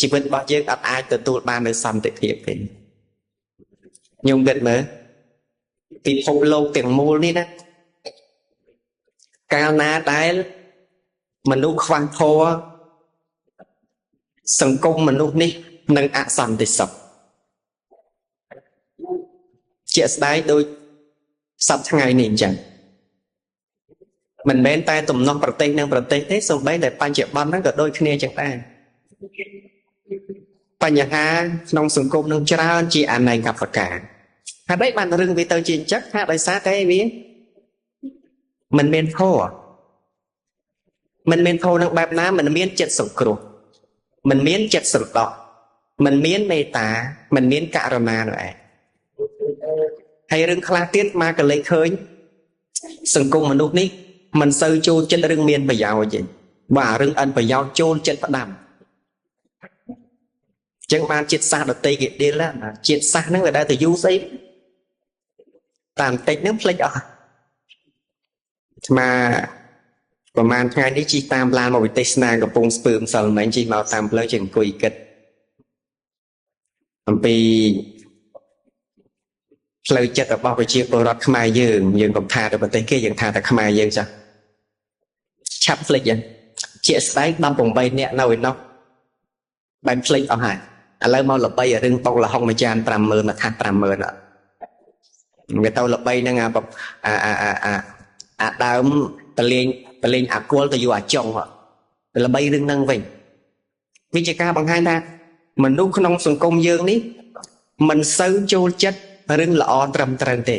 ជីវិតរបស់យើងអត់អាចទទួលបាននូវសន្តិភាពទេខ្ញុំគិតមើលពិភពលោកទាំងមូលនេះណាកាលណាដែលមនុស្សខ្វះធម៌សង្គមមនុស្សនេះនឹងអសន្តិសុខជាក់ស្ដែងដូចសប្តាហ៍ថ្ងៃនេះអញ្ចឹងមិនមែនតែទំនាស់ប្រទេសនិងប្រទេសទេសូម្បីតែបញ្ញបន្នហ្នឹងក៏ដូចគ្នាចឹងដែរបញ្ហាក្នុងសង្គមនឹងច្រើនជាអនេកប្រការហេតុអីបានរឿងវាទៅជាអញ្ចឹងថាដោយសារតែវាមិនមានធម៌មិនមានធម៌នឹងបែបណាមិនមានចិត្តសង្គ្រោះមិនមានចិត្តសន្តោសមិនមានមេត្តាមិនមានករុណានោះឯងហើយរឿងខ្លះទៀតមកក៏លេចឃើញសង្គមមនុស្សនេះមិនសូវចូលចិត្តរឿងមានប្រយោជន៍ទេបាទរឿងអិនប្រយោជន៍ចូលចិត្តផ្ដាំចឹងបានជាតិសាសន៍ដតីគេដៀលជាតិសាសន៍ហ្នឹងវាដែរទៅយូរស្អីតាមតិចហ្នឹងភ្លេចអស់អាត្មាប្រហែលថ្ងៃនេះជិះតាមឡានមកវិទេសនាកំពង់ស្ពឺម្សិលមិញជិះមកតាមផ្លូវជាអង្គុយគិតអំពីផ្លូវចិត្តរបស់ប្រជាពលរដ្ឋខ្មែរយើងយើងកុំថាទៅប្រទេសគេយើងថាតែខ្មែរយើងចាស់ឆាប់ភ្លេចហ្នឹងជាក់ស្ដែង18នាក់នៅឯនោះបែបភ្លេចអស់ហើយឥឡូវមកល្បីរឿងបុកលហុងមួយចាន50000មួយថាស50000អត់វាទៅល្បីហ្នឹងអាអាអាអាដើមតលេងតលេងអាគល់ទៅយកអាចុងល្បីរឿងហ្នឹងវិញវាជាការបង្ហាញថាមនុស្សក្នុងសង្គមយើងនេះមិនសូវចូលចិត្តរឿងល្អត្រឹមត្រូវទេ